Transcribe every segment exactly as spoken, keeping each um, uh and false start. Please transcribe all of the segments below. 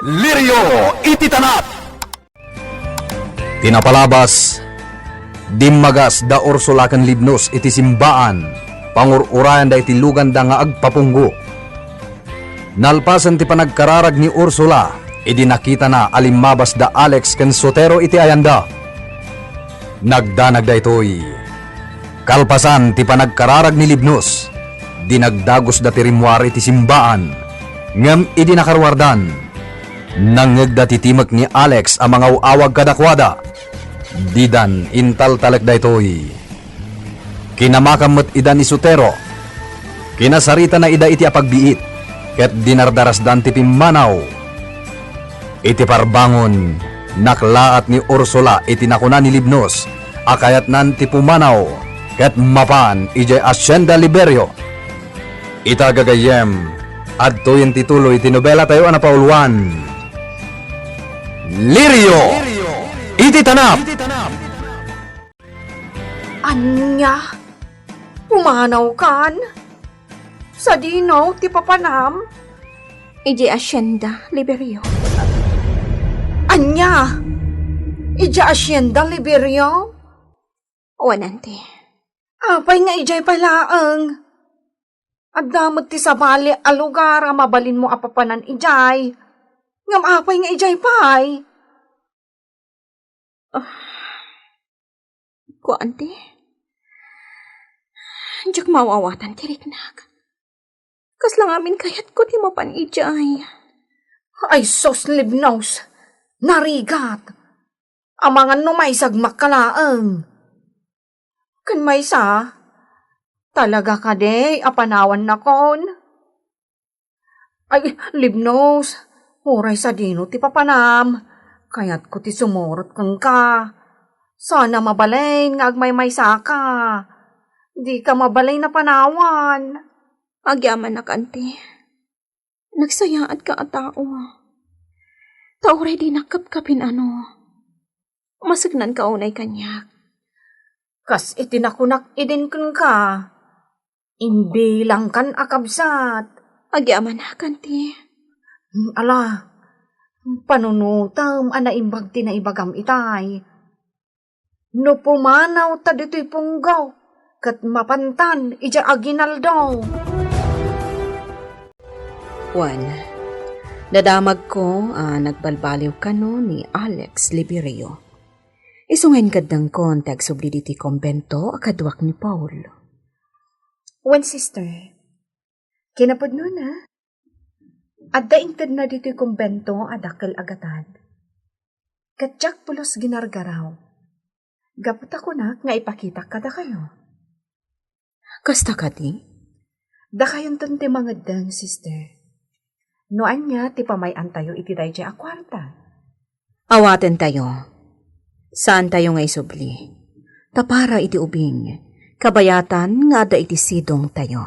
Lirio iti tanap. Ti napalabas, dimmagas da Ursula ken Libnos iti simbaan, pangur-urayanda iti luganda nga agpapunggo. Nalpasen ti panagkararag ni Ursula, idi nakitana a limmabas da Alex ken Sotero iti ayanda. Nagdanag daytoy. Kalpasan ti panagkararag ni Libnos, dinagdagusda ti rimmuar iti simbaan, ngem idi nakaruardan, nangngegda ti timek ni Alex a mangaw-awag kadakuada. Didan intaltalek daytoy. Kinamakan met ida ni Sotero. Kinasaritana ida iti apagbiit, ket dinardarasdan ti pimmanaw. Iti parbangon, naklaat ni Ursula iti nakuna ni Libnos a kayatnan ti pumanaw ket mapan idiay Hacienda Liberio. Ita gagayyem, adtoyen ti tuloy ti nobela tayo a napauluan. Lirio iti tanap. Ania? Pumanawkan? Sadino ti papanam? Idiay Hacienda Liberio. Ania? Idiay Hacienda Liberio? Wen, anti. Apay nga idiay pay laeng? Adda met ti sabali a lugar a mabalinmo a papanan idiay. Ngem apay nga idiay pay? Ah, ko, anti. Diak maaw-awatan ti riknak. Kasla ngamin kayatko ti mapan idiay. Ay sus, Libnos! Narigat! Amangan no maisagmak ka laeng. Ken maysa, talaga kadi a panawannakon? Ay, Libnos, uray sadino ti papanam. Kayatko ti sumurot kenka. Sana mabalin nga agmaymaysaka. Dika mabalin a panawan. Agyamanak, anti. Nagsayaatka a tao. Ta uray dinak kapkapin-ano, maseknanka unay kaniak. Kas iti nakunak idin kenka, imbilangkan a kabsat. Agyamanak, anti. Ala, panunutem a naimbag ti naibagam itay. No pumanawta ditoy punggaw, ket mapantan idiay aginaldo. Wen, nadamagko a nagbalbaliw kano ni Alex Liberio. Isu nga inkeddengkon ti agsubli ditoy kumbento a kaduak ni Paul. Wen, sister, kinapudnona, adda intedna ditoy kumbento a dakkel a gatad. Ket diak pulos ginargaraw. Gapu ta kunak nga ipakitak kadakayo. Kasta kadi? Dakayonton ti mangeddeng, sister. No ania ti pamay-antayo iti daydiay a kuarta? Awatentayo. Saantayo nga isubli. Ta para iti ubing, kabayatan nga adda iti sidongtayo.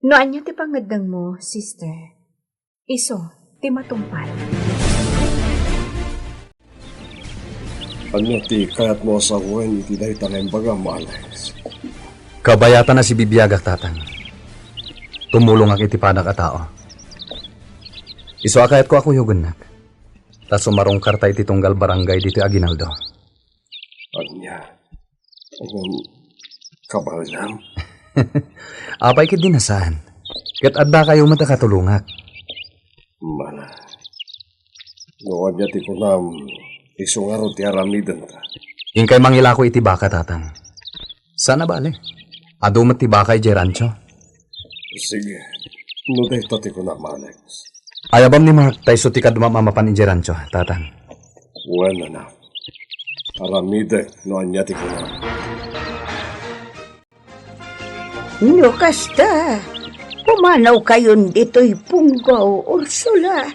No ania ti pangeddengmo, sister, isu ti matungpal. Ania ti kayatmo a sawen iti dayta nga imbagam, Alex? Kabayatan a sibibiagak, Tatang. Tumulongak iti padak a tao. Isu a kayatko a kuyogennak. Ta sumarungkarta iti tunggal barangay ditoy aginaldo. Ania? Ngem, kabaelam? Apay ketdi a saan? Ket addakayo met a katulongak. Mala. No ania ti kunam, isu ngarud ti aramidenta. Inkay mangilako iti baka, Tatang. Saan a bale. Adu met ti baka idiay rancho. Sige. No dayta ti kunam, Alex. Ayabam ni Mark, ta isu ti kaduam a mapan idiay rancho, Tatang. Wen, anak. Aramidek no ania ti kunam. No kasta, pumanawkayon ditoy punggaw, Ursula.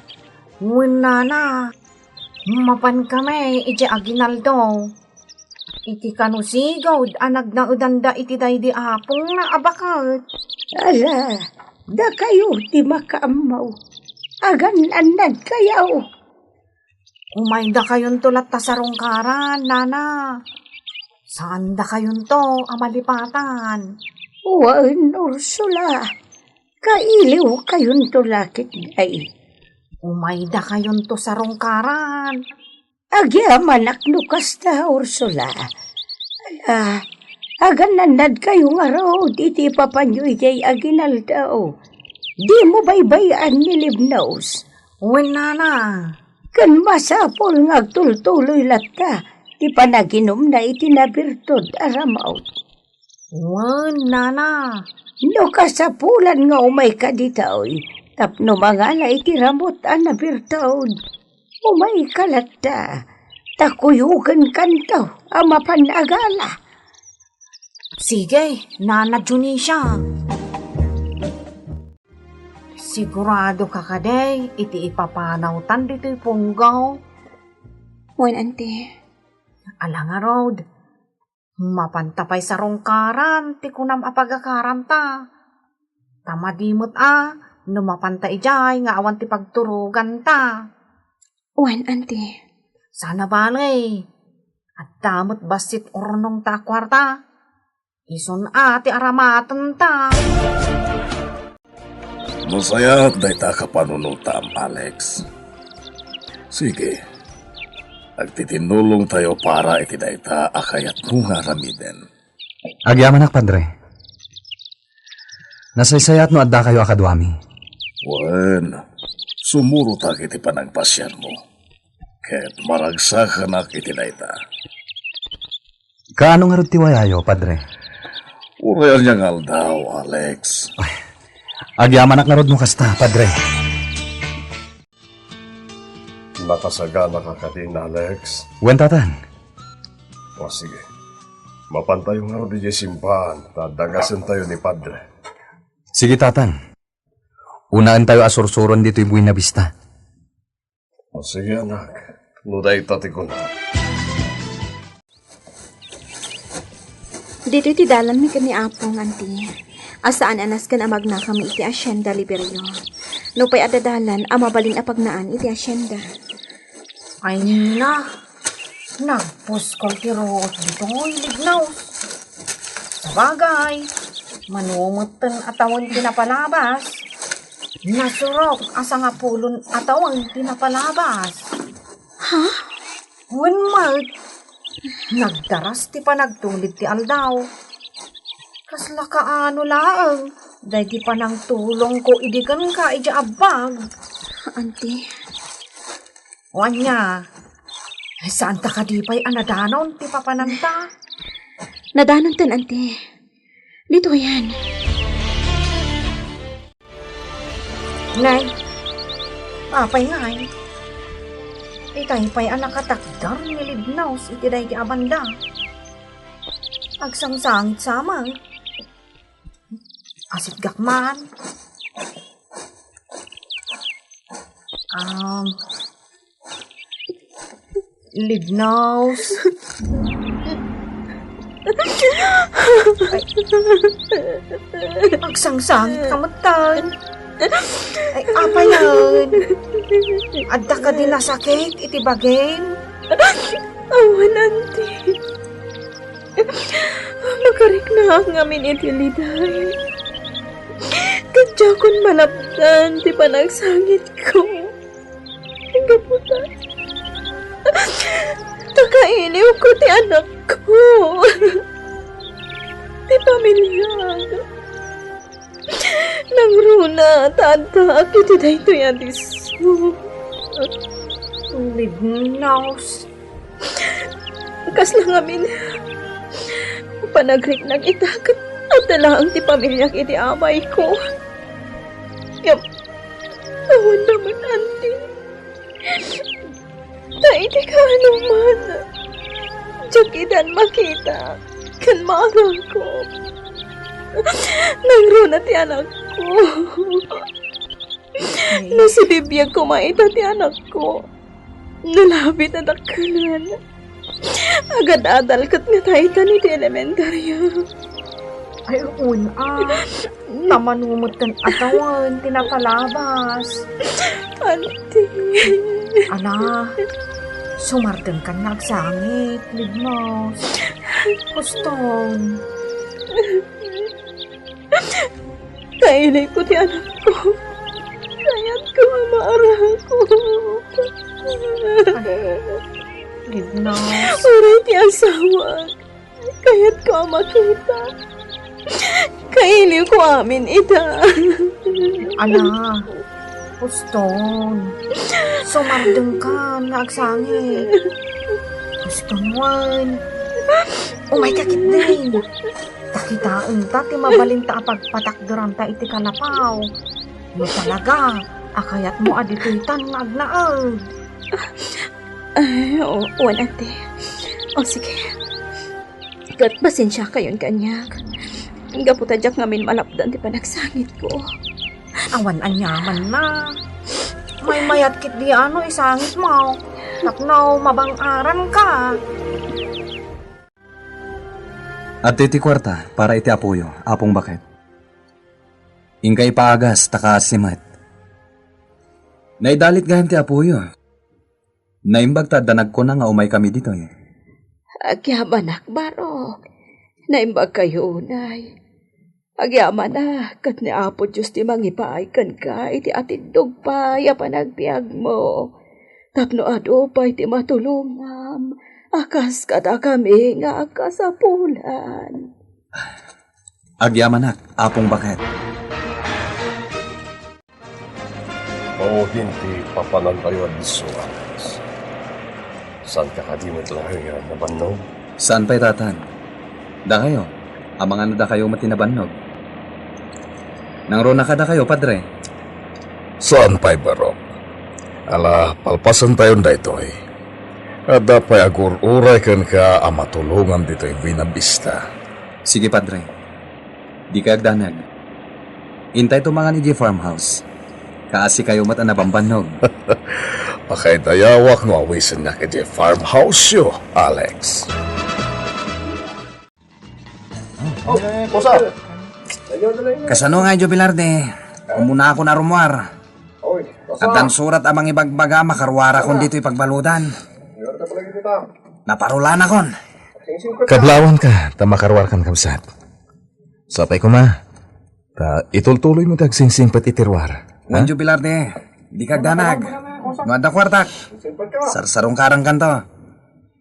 Wen, nana, mapankami idiay aginaldo. Iti kano sigud a nagnaedanda iti daydi apongna a baket. Ala, dakayo ti makaammo. Agan-annadkayo. Umaydakayonto latta sarungkaran, nana. Saandakayonto a malipatan. Wen, Ursula, kailiwkayonto la ketdi. Umaydakayonto sarungkaran. Agyamanak no kasta, Ursula. Ala, agannadnadkayo ngarud iti ipapanyo idiay aginaldaw. Dimo baybay-an ni Libnos. Wen, nana. Ken masapul nga agtultuloy latta ti panaginumna iti nabirtud a ramut. Wen, nana. No kasapulan nga umayka ditoy tapno mangala iti ramut a nabirtud, umayka latta, ta kuyogenkanto a mapan agala. Sige, Nana Dionisia. Sigurado ka kadi iti ipapanawtan ditoy punggaw? Wen, anti. Ala ngarud, mapanta pay sarungkaran ti kunam a pagakaranta. Ta madi met a no mapanta idiay nga awan ti pagturoganta. Wen, anti. Saan a bale, adda met bassit urnongta a kuarta. Isun a ti aramatenta. Nasayaat dayta a kapanunotam, Alex. Sige, agtitinnulongtayo para iti dayta a kayatmo nga aramiden. Agyamanak, Padre. Nasaysayaat no addakayo a kaduami. Wen, sumurotak iti panagpasiarmo. Ket maragsakanak iti dayta. Kaano ngarud ti wayayo, Padre? Uray ania nga aldaw, Alex. Ay, agyamanak ngarud no kasta, Padre. Nakasagana ka kadin, Alex? Wen, Tatan. O, sige. Mapantayo ngarud idiay simbahan, ta dagasentayo ni Padre. Sige, Tatan. Unaentayo a sursuron ditoy Buena Vista. O, sige, anak. No dayta ti kuna. Ditoy ti dalanmi ken ni Apong, anti. A saan a nasken a magnakami iti Hacienda Liberio. Nupay adda dalan a mabalin a pagnaan iti hacienda. Ay, na. Nagpuskol ti ruot ditoy, Libnos. Sabagay, mano metten a tawen ti napalabas. Nasurok a sangapulon a tawen ti napalabas. Ha? Wen met, nagdaras ti panagtulid ti aldaw. Kasla kaano laeng daydi panangtulongko idi kenka idiay abbag. Anti. O ania, saanta kadi pay a nadanon ti papananta? Nadanonten, anti. Ditoyen. Nay, apay ngay? Itay pay a nakatakder ni Libnos iti daydi a banda. Agsangsangit sa met. Asitgak man. Um, Libnos. Ay, agsangsangit ka met, tay. Ay, apayen? Adda kadi nasakit iti bagim? Awan, anti. Makariknaak ngamin iti liday. Ket diakon malapdan ti panagsangitko. Gapu ta, ta kailiwko ti anakko, ti pamiliak. Nangruna ta addaak iti daytoy a disso. Libnos. Kasla ngamin panagriknak ita ket adda laeng ti pamiliak iti abayko. Ngem awan da met, anti. Ta iti kaanoman, diak itan makita ken maarakop. Nangruna ti anakko. Ay. Nasibibiagko mayta ti anakko. Nalabit a dakkelen. Agad-adal ket nga taytan iti elementaria. Ay, un-a. Ta mano metten a tawen ti napalabas. Anti. Ala, sumardengkan nga agsangit, Libnos. Huston. Kailiwko ti anakko. Kayatko Ama, arakon. Ay, Libnos. Uray ti asawak. Kayatko a makita. Kailiwko amin ita. Ala, Uston. Sumardengkan nga agsangit. Uston wen. Umayka ketdin. Ta kitaenta ti mabalinta a pagpatakderanta iti kalapaw. No talaga a kayatmo a ditoytan nga agnaed. Ay, o, wen, ante. O, sige. Ket pasensiakayon kaniak. Gapu ta diak ngamin malapdan ti panagsangitko. Awan aniamanna. Maymayat ketdi a no isangitmo. Tapno mabang-aranka. Adtoy ti kuarta para iti apoyo, Apong Baket. Inka ipaagas ta kaasi met. Naidalit gayam ti apoyo. Naimbag ta adda nagkuna nga umaykami ditoy. Agyamanak, Barok. Naimbagkayo unay. Agyamanak, ket ni Apo Dios ti mangipaay kenka iti atindog pay a panagbiagmo. Tapno adu pay ti matulongam a kas kadakami nga agkasapulan. Agyamanak, Apong Baket. Maudin ti papanantayo a disso, Alex. Saanka kadi met laeng a nabannog? Saan pay, Tatan. Dakayo, amangan a dakayo met ti nabannog. Nangruna kadakayo, Padre? Saan pay, Barok. Ala, palpasentayon daytoy. Adda pay agur-uray kenka a matulongam ditoy Buena Vista. Sige, Padre. Dika agdanag. Intayto mangan idiay farmhouse. Kaasikayo met a nabambannog. Pakaidayawak no awisennak idiay farmhouse-yo, Alex. Kasano ngay, Jubilarde? Umuna ako na rumuar. Addan surat a mangibagbaga a makaruarakon ditoy pagbaludan. Naparulanakon. Kablawanka, ta makaruarkan, kabsat. Sapay koma, ta itultuloymo ti agsingsingpet iti ruar. Wen, ha? Jubilarde, dika agdanag. No adda kuartak, sarsarungkarankanto.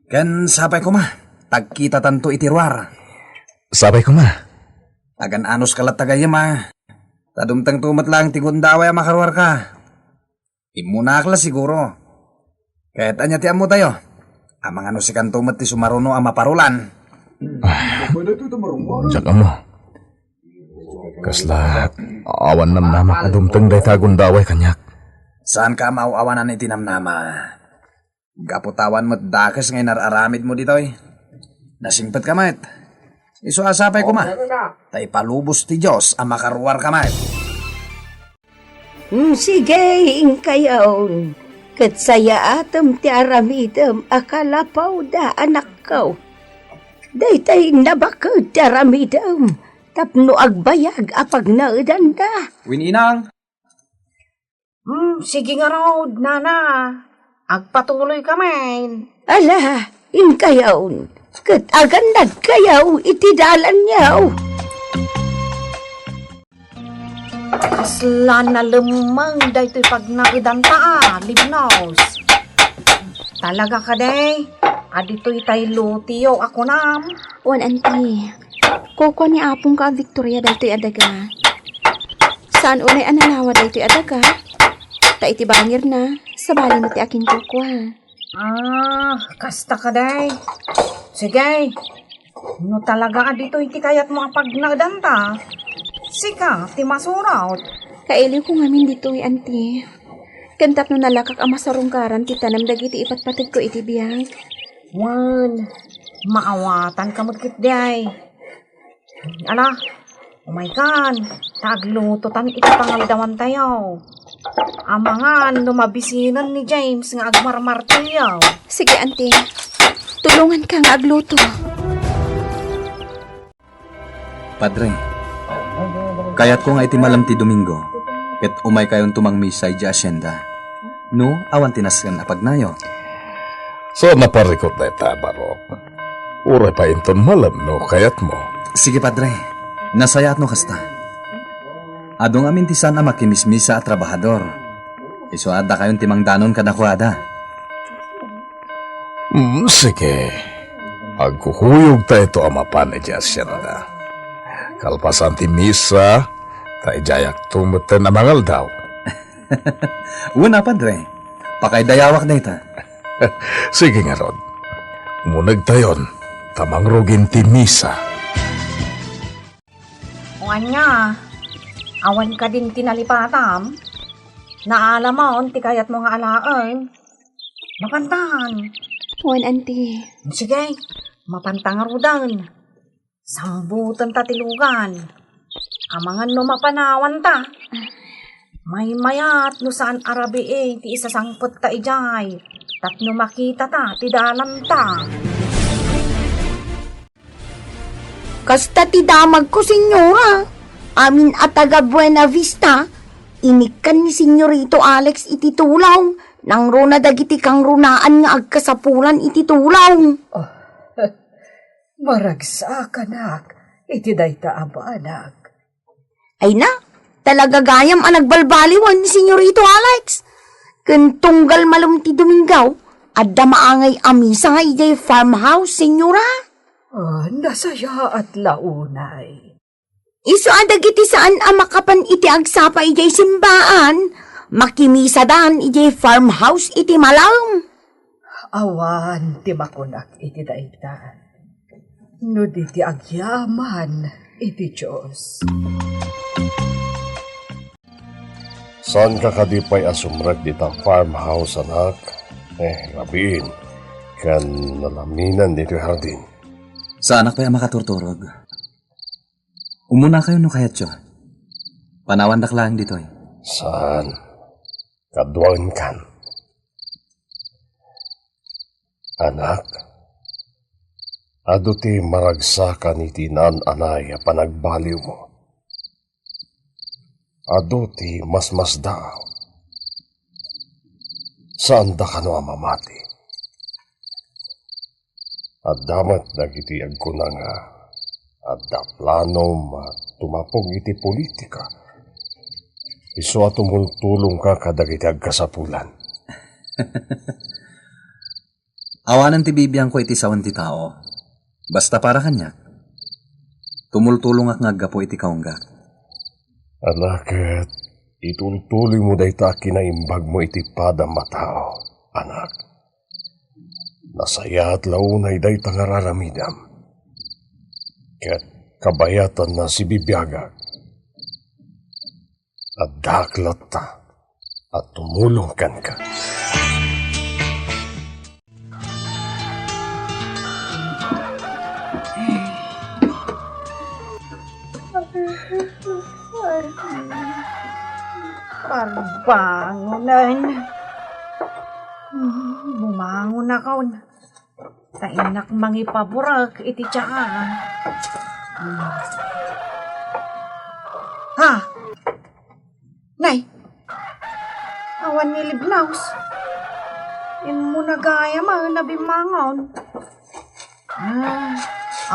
Ken sapay koma, ta agkitatanto iti ruar. Sapay koma. Agan-anos ka latta gayyem, a. Ta dumtengto met laeng ti gundaway a makaruarka. Immunaak la siguro. Ket ania ti ammotayo? Amangan no sikanto met ti sumaruno a maparulan. Ah, diak ammo. Kasla awan namnamak a dumteng dayta a gundaway kaniak. Saanka a maaw-awanan iti namnama. Gapu ta awan met dakes nga inar-aramidmo ditoy. Nasingpetka met. Isu a sapay koma. Ta ipalubos ti Dios a makaruarka met. Mm, sige, inkayon. Ket sayaatem ti aramidem a kalapawda, anakko. Daytay nabaked ti aramidem tapno agbayag a pagnaedanda. Wen, inang. Hmm, sige ngarud, nana. Agpatuloyka met. Ala, inkayon. Ket agannadkayo iti dalanyo. Kasla nalemmeng daytoy pagnaedanta a, Libnos. Talaga kadi a ditoy tay lotiyo a kunam? Wen, anti. Kukua ni apongka a Victoria daytoy a daga. Saan unay a nalawa daytoy a daga? Ta iti bangirna, sabali met ti akinkukua. Ah, kasta kadi. Sige. No talaga a ditoy ti kayatmo a pagnaedanta, sika ti masurot. Kailiwko ngamin ditoy, anti. Ken tapno nalakak a masarungkaran ti tanem dagiti ipatpategko iti biag. Wen, maawatanka met ketdi. Ala, umaykan, ta aglutotan iti pangaldawantayo. Amangan no mabisinen ni James nga agmarmartilyo. Sige, anti. Tulonganka nga agluto. Padre, kayatko nga iti malem ti Domingo, ket umaykayonto mangmisa idiay asienda. No, awan ti nasken a pagnayo. Saan a parikut dayta, Barok. Uray pay inton malem no kayatmo. Sige, Padre. Nasayaat no kasta. Adu ngamin ti saan a makimismisa a trabahador. Isu a dakayon ti mangdanon kadakuada. Mm, sige. Agkukuyogtayo a mapan idiay hacienda. Kalpasan ti misa, ta idiayakto metten a mangaldaw. Wen a, Padre. Pakaidayawak dayta. Sige ngarud. Umunegtayon, ta mangrugin ti misa. O ania, awan kadin ti nalipatam? Naalamon ti kayatmo nga alaen? Mapantan. Wen, Auntie. Sige, mapanta ngaruden. Sambutenta ti lugan. Amangan no mapanawanta. Maymayat no saan a rabii ti isasangpetta idiay tapno makitata ti dalanta. Kasta ti damagko, Senyora. Amin a taga Buena Vista, inikkan ni Senyorito Alex iti tulong. Nangruna dagiti kangrunaan nga agkasapulan iti tulong. Maragsakanak iti dayta a banag. Ay na, talaga gayam a nagbalbaliwan ni Senyorito Alex. Ken tunggal malem ti Domingo, adda maangay a misa nga idiay farmhouse, Senyora. Ah, nasayaat la unay. Isu a dagiti saan a makapan iti agsapa idiay simbaan, makimisadan idiay farmhouse iti malem. Awan ti makunak iti dayta, no di ti agyaman iti Dios. Saanka kadi pay a sumrek dita farmhouse, anak? Eh, rabiin, ken nalaminan ditoy hardin. Saanak pay a makaturturog. Umunakayo no kayatyo. Panawandak laeng ditoy. Saan? Kaduaenkan. Anak, adu ti maragsakan iti naan-anay a panagbaliwmo. Adu ti masmasdaaw. Saanda kano a mamati. Adda met dagiti agkuna nga adda planom a tumapog iti politika. Isu a tumultulongka kadagiti agkasapulan. Awanen ti bibiangko iti sawen ti tao. Basta para kaniak, tumultulongak nga aggapu iti kaunggak. Ala ket itultuloymo dayta a kinaimbagmo iti padam a tao, anak. Nasayaat la unay dayta nga raramidam. Ket kabayatanna sibibiagak. Addaak latta a tumulong kenka. Parbangonen. Bumangon akon. Ta innak mangipaburek iti tiaan. Hmm. Ha? Nay! Awan ni Libnaus. Immuna gayam a nabimmangon. Ah,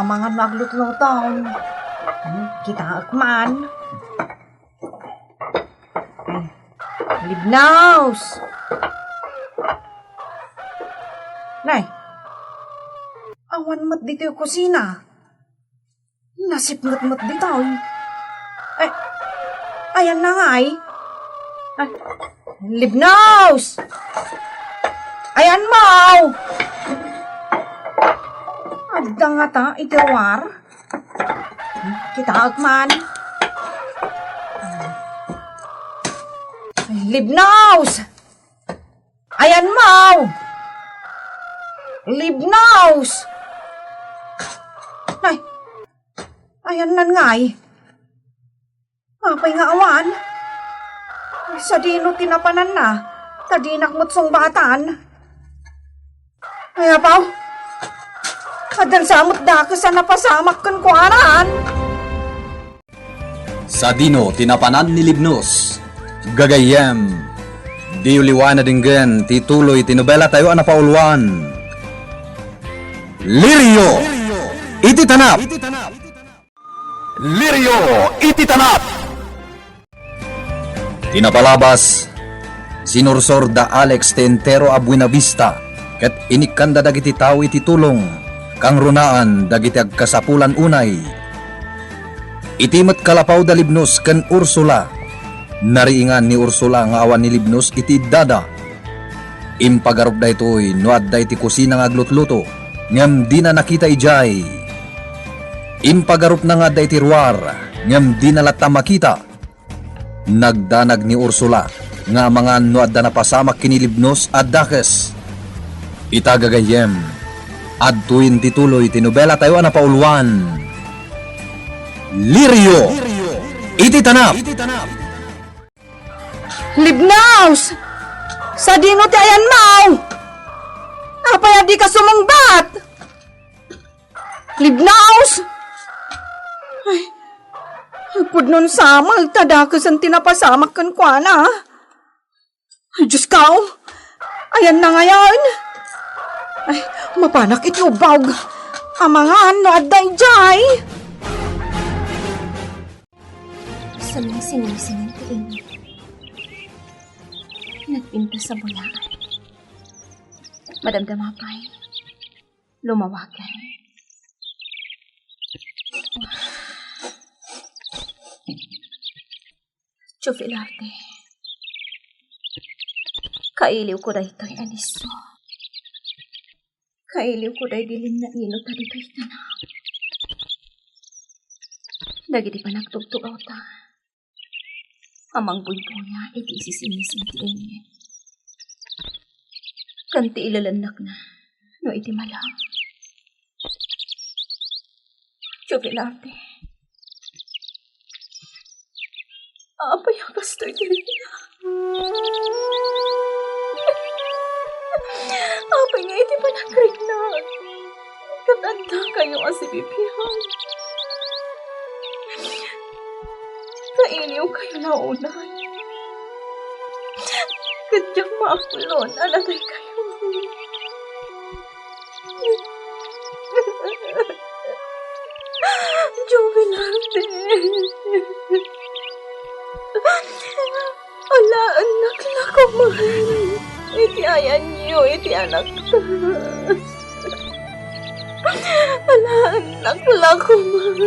amangan no aglutluton. Hmm, kitaek man. Ay, Libnaus! Nay, awan met ditoy kusina. Nasipnget met ditoy. Ay, ayanna ngay? Ay, Libnaus! Ayanmo! Adda ngata iti ruar? Kitaek man. Ay, Libnaus! Ayanmo! Libnaus! Nay, ayannan ngay? Apay nga awan? Sadino ti napananna? Ta dinak met sungbatan. Ay, apaw! Addan sa met dakes a napasamak kenkuanan. Sadino ti napanan ni Libnos? Gagayyem, diyo liwaen a denggen ti tuloy ti nobelatayo a napauluan, Lirio iti Tanap. Lirio iti Tanap. Ti napalabas, Sinursor da Alex ti entero a Buenavista, ket inikkanda dagiti tao iti tulong, kangrunaan dagiti agkasapulan unay. Iti met kalapaw da Libnos ken Ursula, nariingan ni Ursula nga awan ni Libnos iti iddada. Impagarup daytoy no adda iti kusina nga aglutluto, ngem dina nakita idiay. Impagarupna nga adda iti ruar, ngem dina latta makita. Nagdanag ni Ursula nga amangan no adda napasamak ken ni Libnos a dakes. Ita gagayyem, adtoyen ti tuloy ti nobelatayo a napauluan, Lirio iti Tanap. Libnos! Sadino ti ayanmo? Apay a dika sumungbat? Libnos! Ay, pudno sa met ta dakesen ti napasamak kenkuana. Ay, Diyos ko! Ayanna ngayen? Ay, mapanak iti ubbog. Amangan no adda idiay. Sa mga sinisingin ti init, nagpintas sa bulaan. Madamdama pay, lumawagan. Tio Filarte, kailiwko daytoy a disso. Kailiwko daydi linnainot a ditoy tanap. Dagiti panagtugtugawta a mangbuybuya iti isisimisin ti init ken ti ilalennakna no iti malam. Tio Filarte, apay a kastoy ti rikna? Apay nga iti panagriknak, ket addakayo a sibibiag? Kailiwkayo la unay. Ket diak maaklon a nataykayo. Tio Filarte. Alaennak la koman iti ayanyo iti anakta. Alaennak la koman.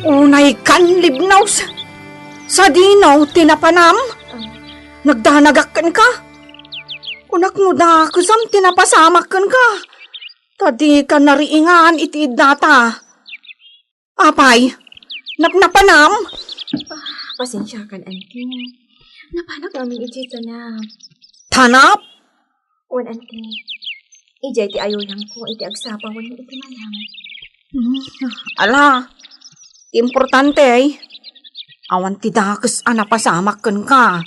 Unaykan, Libnos. Sadino ti napanam? Nagdanagak kenka. Kunak no dakesam ti napasamak kenka. Ta dika nariingan iti iddata. Apay, napnapanam? Ah, pasensiakan, anti. Napanak ngamin idiay tanap. Tanap? Wen, anti. Idiay ti ayuyangko iti agsapa wenno iti malam. Hmm, ala, ti importante, awan ti dakes a napasamak kenka.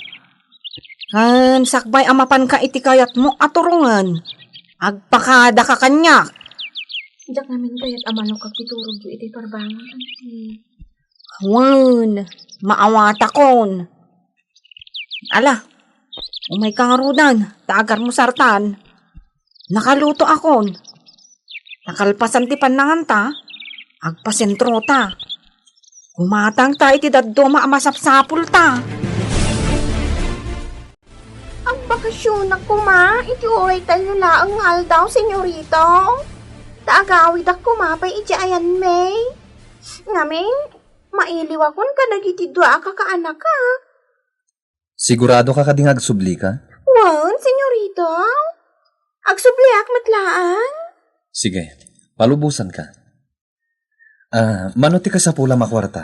Ken sakbay a mapanka iti kayatmo a turongen, agpakadaka kaniak. Diak ngamin kayat a malukag ti turogyo iti parbangon, anti. Wen, maawatakon. Ala, umayka ngaruden, ta agarmusartan. Nakalutoakon. Nakalpasan ti pannanganta, agpasentrota. Gumatangta iti dadduma a masapsapulta. Agbakasionak koma iti uray tallo laeng nga aldaw, senyorito. Ta agawidak koma pay iti ayanmi. Ngamin, mailiwakon kadagiti dua a kakaanaka. Siguradoka kadi nga agsublika? Wen, senyorito. Agsubliak met laeng. Sige, palubosanka. Ah, mano ti kasapulam a kuarta?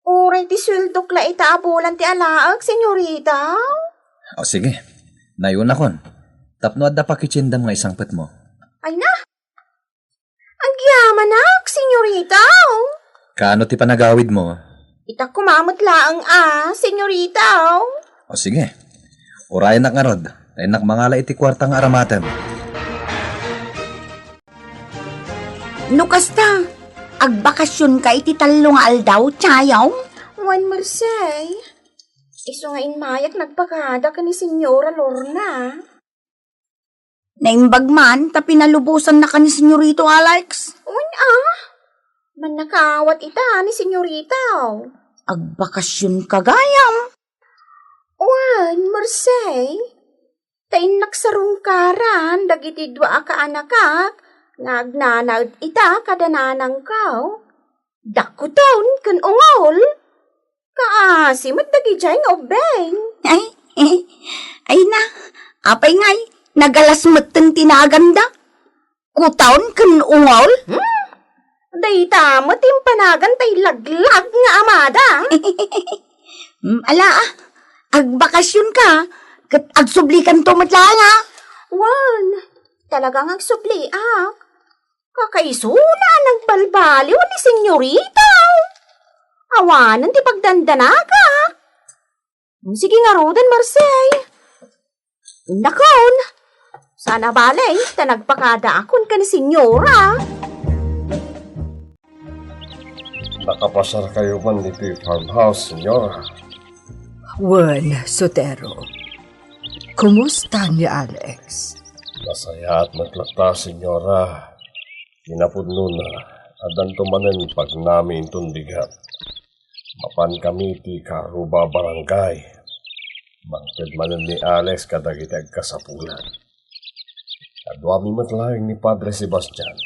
Uray ti sueldok la ita a bulan ti alaek, senyorito. O sige, nayonakon. Tapno adda pakitiendam nga isangpetmo. Ay na, agyamanak, senyorito. Kaano ti panagawidmo? Ita koma met laeng a, senyorito. O sige, urayanak ngarud, ta innak mangala iti kuarta nga aramatem. No kasta, agbakasionka iti tallo nga aldaw, tiayo? Wen, Merced. Isu nga immayak nagpakada ken ni Senyora Lorna. Naimbag man ta pinalubosannaka ni Senyorito Alex. Wen, a? Mannakaawat ita ni senyorita. Agbakasionka gayam. Wen, Merced, ta innak sarungkaran dagiti dua a kaanakak nga agnanaed ita kada nanangko. Dakkuton ken ungol. Kaasi met dagidiay nga ubbing. Ay, eh, ay na, apay ngay, nagalas metten ti naganda. Kuton ken ungol? Hmm? Dayta met ti impanagan tay laglag nga amada. Mm, ala, ah. Agbakasionka, ket agsublikanto met laeng, ah. Wen, talagang agsubliak. Kakaisuna a nagbalbaliw ni senyorita. Awanen ti pagdandanaka. Sige ngaruden, Marcel. Nakon, saan a bale, ta nagpakadaakon ken ni senyora. Nakapasarkayo man ditoy farmhouse, senyora? Wen, Sotero. Kumusta ni Alex? Nasayaat met latta, senyora. Kinapudnona, addanto manen pagnami inton bigat. Mapankami ti Caruba Barangay. Mangted manen ni Alex kadagiti agkasapulan. Kaduami met laeng ni Padre Sebastian.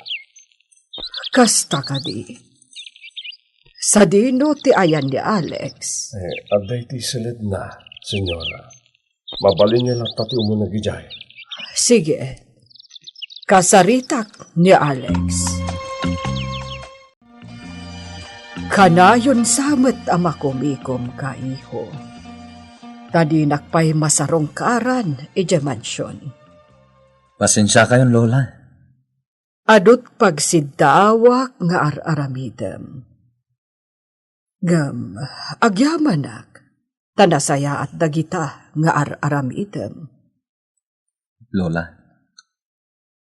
Kasta kadi. Sadino ti ayan ni Alex? Eh, adda iti siledna, senyora. Mabalinyo latta ti umuna idiay. Sige. Kasaritak ni Alex. Kanayon sa met a makumikom ka, iho. Ta dinak pay masarungkaran idiay mansion. Pasensiakayon, Lola. Adut pagsiddaawak nga ar-aramidem. Ngem agyamanak, ta nasayaat dagita nga ar-aramidem. Lola.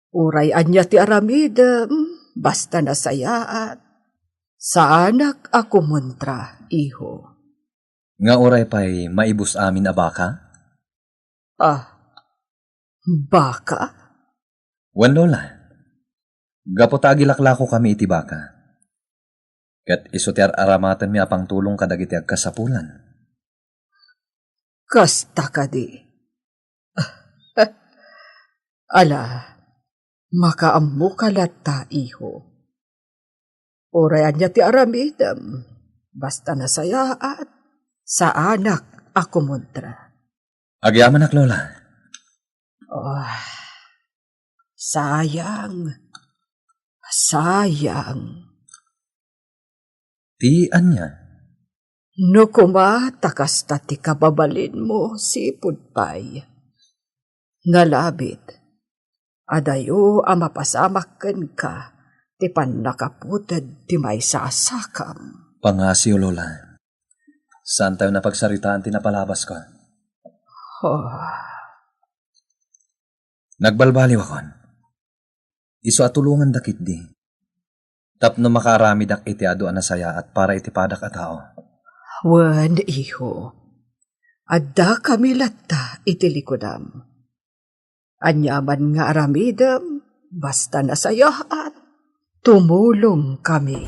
Uray ania ti aramidem, basta nasayaat, saanak a kumontra, iho. Nga uray pay maibus amin a baka? Ah, baka? Wen, Lola. Gapu ta agilaklakokami iti baka. Ket isu ti ar-aramatenmi a pangtulong kadagiti agkasapulan. Kasta kadi. Ala, makaammoka latta, iho. Uray ania ti aramidem, basta nasayaat, saanak a kumontra. Agyamanak, Lola. Oh, sayang. Sayang. Ti ania? No koma ta kasta ti kababalinmo, sipud pay. Nalabit, adayo a mapasamak kenka ti pannakaputed ti maysa a sakam. Pangasiw, Lola. Saantayo napagsaritaan ti napalabasko. Oh. Nagbalbaliwakon. Isu a tulonganda ketdi. Tapno makaaramidak iti adu a nasayaat para iti padak a tao. Wen, iho. Addakami latta iti likudam. Aniaman nga aramidem, basta nasayaat, tumulongkami.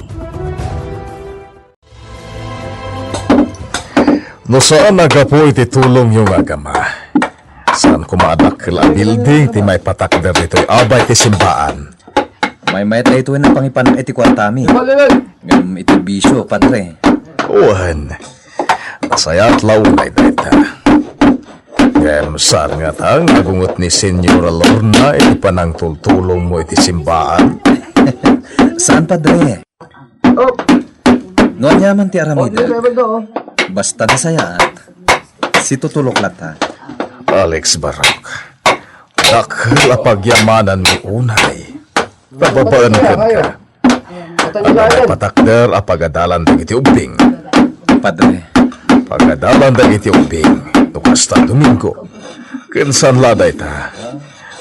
No saan a gapu iti tulongyo nga agama, saan koma a dakkel a building ti maipatakder ditoy abay ti simbaan. Maymayat daytoy a pangipanak iti kuartami. Ngem iti bisio, Padre. Wen, nasayaat la unay dayta. Ngem saan ngata nga agunget ni Senyora Lorna iti panangtultulongmo iti simbaan? Saan, Padre? Oh. No aniaman ti aramidek, basta nasayaat, situtulok latta. Alex Barok, dakkel a pagyamananmi unay. Nababaen kenka. Adda patakder a pagadalan dagiti ubbing. Padre. Pagadalan dagiti ubbing, no kasta Domingo. Ken saan la dayta.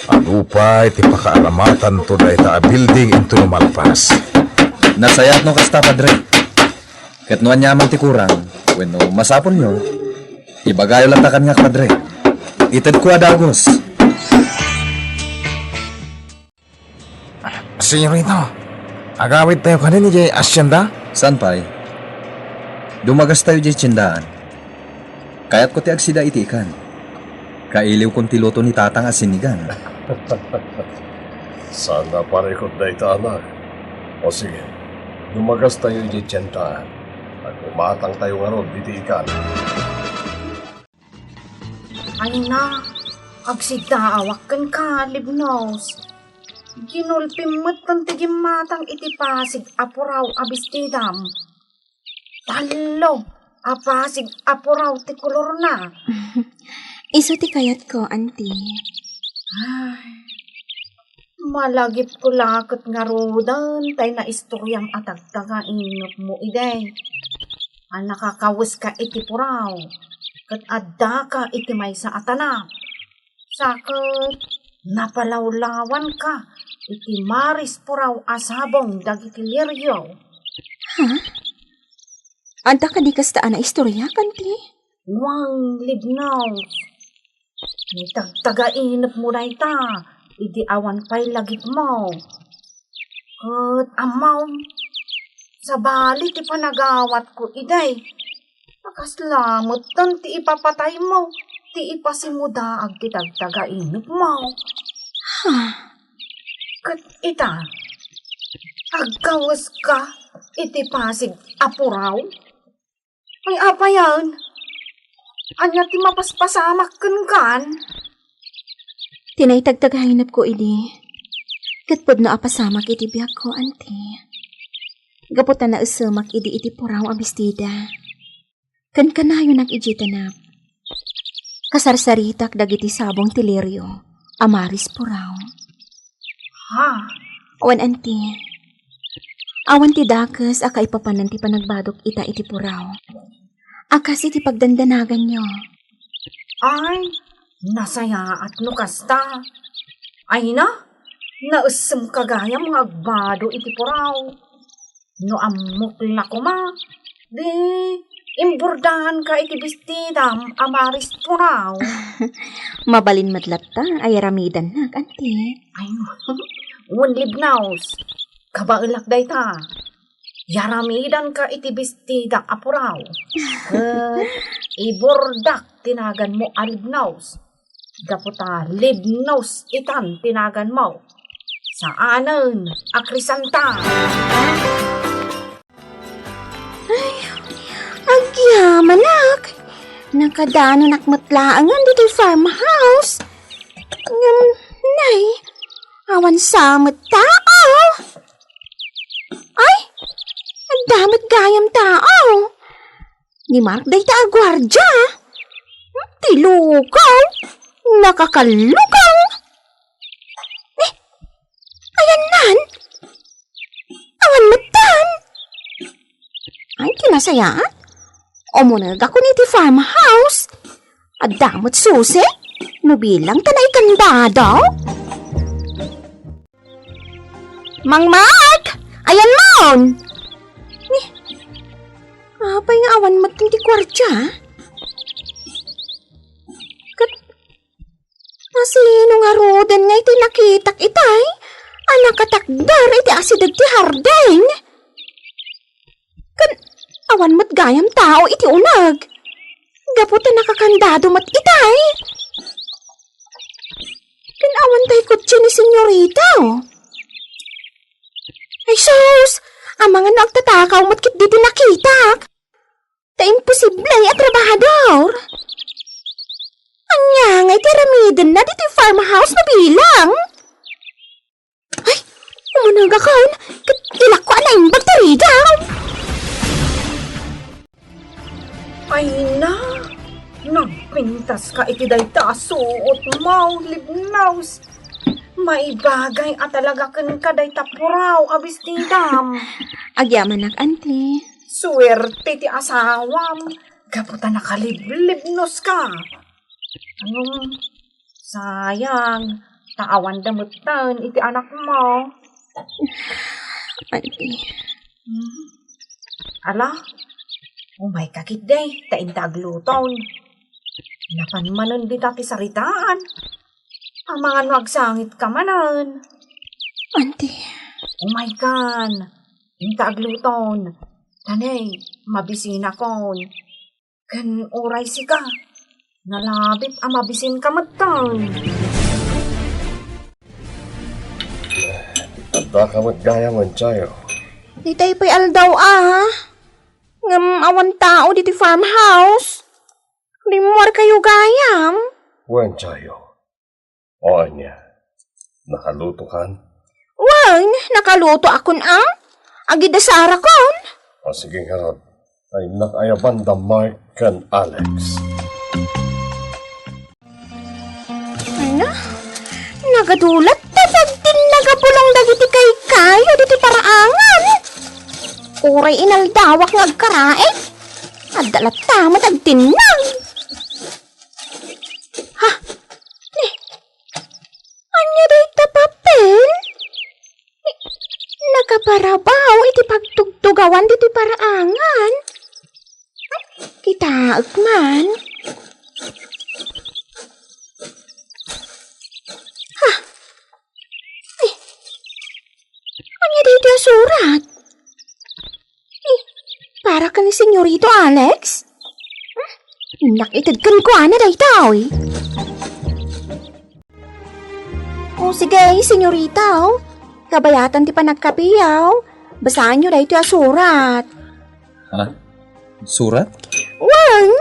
Adu pay ti pakaaramatanto dayta a building intono malpas. Nasayaat no kasta, Padre. Ket no aniaman ti kurang, wenno masapulyo, ibagayo latta kaniak, Padre. Itedko a dagus. Senyorita, Agawidtayo kanin idiay asienda? Saan pay? Dumagastayo idiay tiendaan. Kayatko ti agsida iti ikan. Kailiwkon ti luto ni Tatang a sinigang. Saan a parikut dayta, anak? O sige, dumagastayo idiay tiendaan. Agumatangtayo ngarud iti ikan. Ay na, agsidaawak kenka, Libnos. Ginulpim metten ti gimmatang iti pasig a puraw a bestidam. Tallo a pasig a puraw ti kolorna. Isu ti kayatko, anti. Ay, malagipko la ket ngaruden tay naistoriam a tagtagainepmo idi. A nakakaweska iti puraw, ket addaka iti maysa a tanap. Sa ket napalawlawanka iti maris puraw a sabong dagiti lirio. Ha? Adda kadi kasta a naistoriak, anti? Wen, Libnos. Ni tagtagainepmo dayta idi awan pay lagipmo. Ket ammom, sabali ti panagawatko idi. Nakasla metten ti ipapataymo, ti ipasimudaag ti tagtagainepmo. Ha? Ket ita, agkaweska iti pasig a puraw? Ay, apayan? Ania ti mapaspasamak kenkan? Ti naitagtagainepko idi, ket pudno a pasamak iti biagko, anti. Gapu ta naesemak idi iti puraw a bestida. Ken kanayonak idiay tanap. Kasarsaritak dagiti sabong ti lirio a maris puraw. Ha? Wen, anti. Awan ti dakes a kaipapanan ti panagbadok ita iti puraw. A kas iti pagdandanaganyo. Ay, nasayaat no kasta. Ay na, naessemka gayam nga agbado iti puraw. No ammok la koma, di imbordaanka iti bestidam a maris puraw. Mabalin met latta a yaramidannak, anti. Ay, wen, Libnos. Kabaelak dayta. Yaramidanka iti bestidak a puraw. Ket ibordak ti naganmo a Libnos. Gapu ta Libnos itan ti naganmo. Saanen a krisantan. Ay, agyamanak. Nakadanonak met laengen ditoy farmhouse. Ngem, nay, awan sa met tao. Ay, adda met gayam tao. Ni Mark dayta a guardia. Ti lukaw. Nakakallukaw. Eh, ayannan? Awan metten. Ay, kinasayaat. Umunegakon iti farmhouse. Adda met susi. No bilang ta naikandado. Mang Mark! Ayanmon! Ni, apay nga awan met ti guardia? Ket, asino ngaruden nga iti nakitak itay a nakatakder iti asideg ti hardin? Ken awan met gayam tao iti uneg. Gapu ta nakakandado met itay. Ken awan tay kotse ni Senyorita. Ay sus! Amangan no agtatakaw met ketdi ti nakitak. Ta imposible a trabahador. Ania ngay ti aramidenna ditoy farmhouse no bilang? Ay, umunegakon, ket ilakko a naimbag ti rigaw. Ay na, nagpintaska iti dayta a suotmo, Libnos. Maibagay a talaga kenka dayta puraw a bestidam. Agyamanak, anti. Suerte ti asawam, gapu ta nakaliblibnoska. Ngem, sayang, ta awanda metten iti anakmo. Anti. Hmm. Ala, umayka ketdi, ta inta agluton. Napan manen dita ti saritaan. Amangan no agsangitka manen. Anti, Umaykan, inta agluton. Tanay, mabisinakon. Ken uray sika, nalabit a mabisinka metten. Addaka met gayam, Chayo. Itay pay aldaw a. Ngem awan tao diti farmhouse. Rimmuarkayo gayam. Wen, Chayo. O ania, nakalutokan? Wen, nakalutoakon a. Agidasarakon. O sige ngarud, ay nakayaban da Mark ken Alex. Ano? Nagadulat ta agtinnag a bulong dagiti kaykayo diti paraangan. Uray inaldawak nga agkaraig, adda latta met agtinnag. Ha? Ni, ania dayta papel? Ni, nakaparabaw iti pagtugtugawan diti paraangan. Kitaek man. Ha? Ni, ania dayta a surat? Eh, para ken ni Senyorito Alex? Hmm? Innak ited kenkuana daytoy. O sige, Senyorito. Kabayatan ti panagkapiyo. Basaenyo daytoy a surat. Ha? Surat? Wen,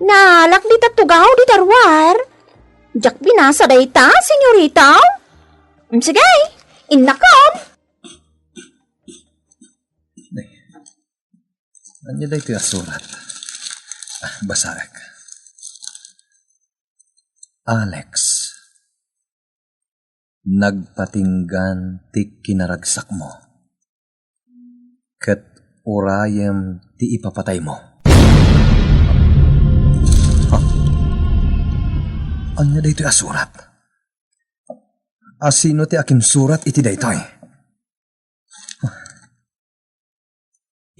naalak dita tugaw dita ruar. Diak binasa dayta, Senyorito. Hmm, sige, innakon. Ania daytoy a surat? Ah, basaek. Alex, nagpatinggan ti kinaragsakmo, ket urayem ti ipapataymo. Ha? Ania daytoy a surat? A sino ti akinsurat iti daytoy?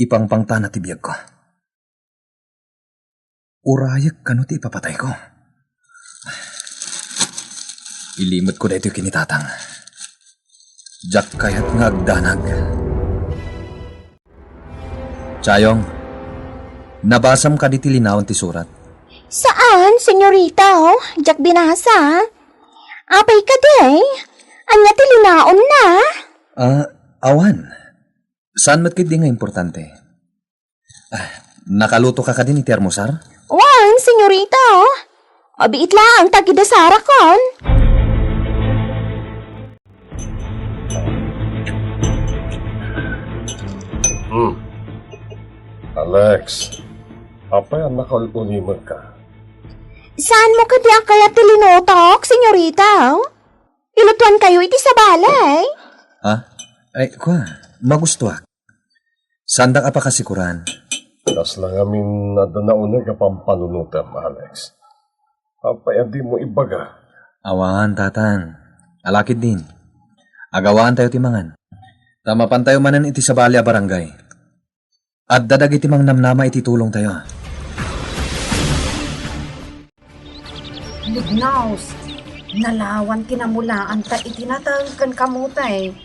Ipangpangtana ti biagko. Urayek kano ti ipapatayko. Ilimetko daytoy ken ni Tatang. Diak kayat nga agdanag. Chayong, nabasam kadi ti linaon ti surat? Saan, Senyorito. Diak binasa. Apay kadi? Ania ti linaonna? Ah, awan. Saan met ketdi nga importante? Ah, nakaluto ka kadin iti almusar? Wen, Senyorito. Abiit laeng ta agidasarakon. Hmm. Alex, apay a nakaul-ulimekka? Saanmo kadi a kayat ti linutok, Senyorito? Ilutuankayo iti sabali. Ha? Ay, kua, magustuak. Saandak a pakasikoran. Kasla ngamin adda nauneg a pampanunotem, Alex. Apay a dimo ibaga? Awan, Tatang. Alakid din. Agawaantayo ti mangan. Ta mapantayo manen iti sabali a barangay. Adda dagiti mangnamnama iti tulongtayo. Lignaus, nalawan ti namulaanta iti nateng ken kamote.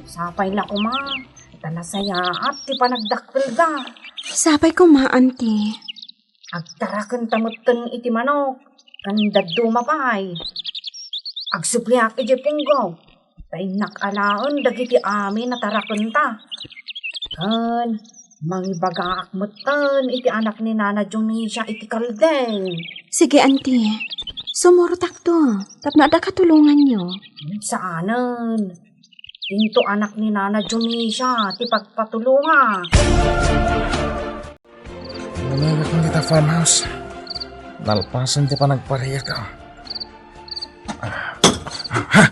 Sapay la koma, ta nasayaat ti panagdakkelda. Sapay koma, Auntie. Agtarakenta metten iti manok, ken dadduma pay. Agsubliak idiay punggok, ta innak alaen dagiti amin a tarakenta. Ken mangibagaak metten iti anak ni Nana Dionisia iti kaldeng. Sige, Auntie. Sumurotakto tapno adda katulonganyo. Saanen. Into anak ni Nana Dionisia ti pagpatulongak. Lumingak dita farmhouse. Nalpasen ti panagparikko. Ah, ha?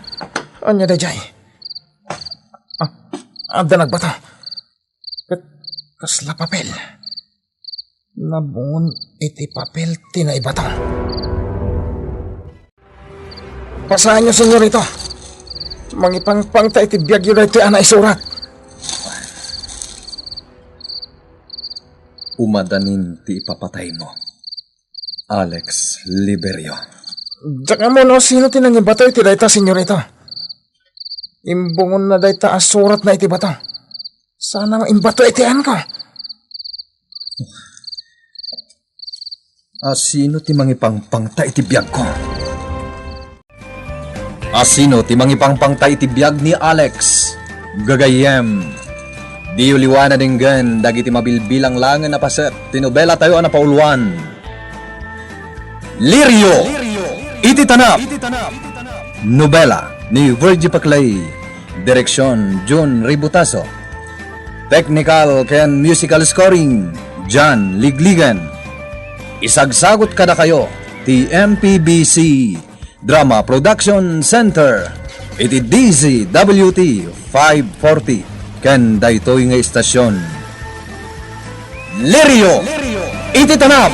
Ania daydiay? Ah, adda nagbato. Ket kasla papel? Nabungon iti papel ti naibato. Pasaenyo, Senyorito. Mangipangpangta iti biagyo daytoy a naisurat. Umadanin ti ipapataymo, Alex Liberio. Diak ammo no sino ti nangibato iti dayta, Senyorito. Imbungonna dayta a suratna iti bato. Sana nga imbato iti ayanko. Asino ti mangipangpangta iti biagko? Asino ti mangipangpangta iti biag ni Alex? Gagayyem, diyo liwanan denggen dagiti mabilbilang langen a paset ti nobelatayo a napauluan, Lirio iti Tanap. Nobela ni Virgie Paclay. Direksyon, Jun Ributaso. Technical ken musical scoring, John Ligligan. Isagsagut kadakayo ti M P B C Drama Production Center iti D Z W T five forty ken daytoy nga istasyon. Lirio iti Tanap.